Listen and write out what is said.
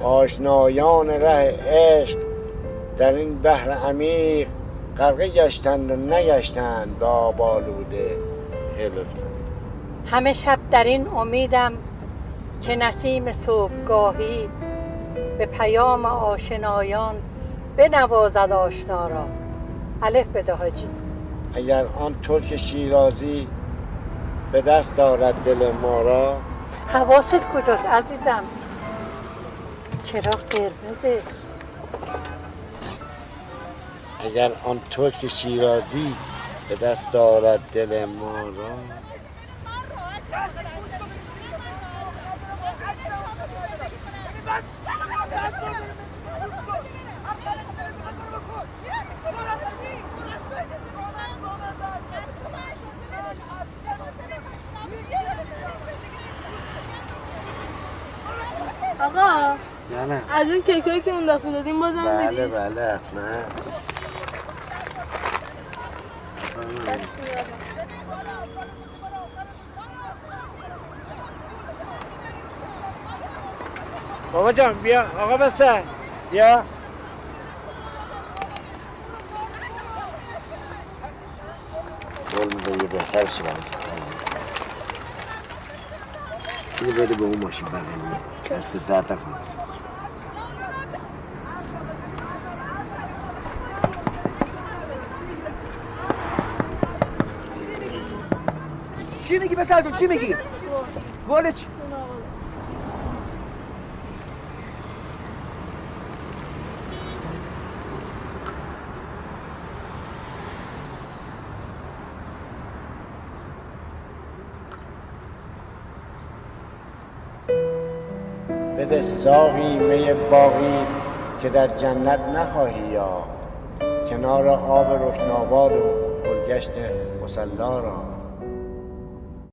آشنایان ره عشق در این بحر عمیق غرقه گشتند و نگشتند به آب آلوده هلال. همه شب در این امیدم که نسیم صبحگاهی به پیام آشنایان بنوازد آشنا را. الف بده حاجی. اگر آن ترک شیرازی به دست دارد دل ما را. حواست کجاست عزیزم؟ چراغ قرمزه. اگر آن ترک شیرازی به دست دارد دل ما را. آقا نه از اون کیکایی که اون دفعه دادیم بازم بدید. بله بله حتما. بابا جان بیا. آقا بسه بیا. قول میده یه بهتر شی برای اینو بده به اون ماشین بغلیه. دست درد نکنه. چی میگی پسر جون؟ چی میگی؟ گل چی؟ بده ساقی می باقی که در جنت نخواهی یافت، کنار آب رکناباد و گلگشت مصلا را.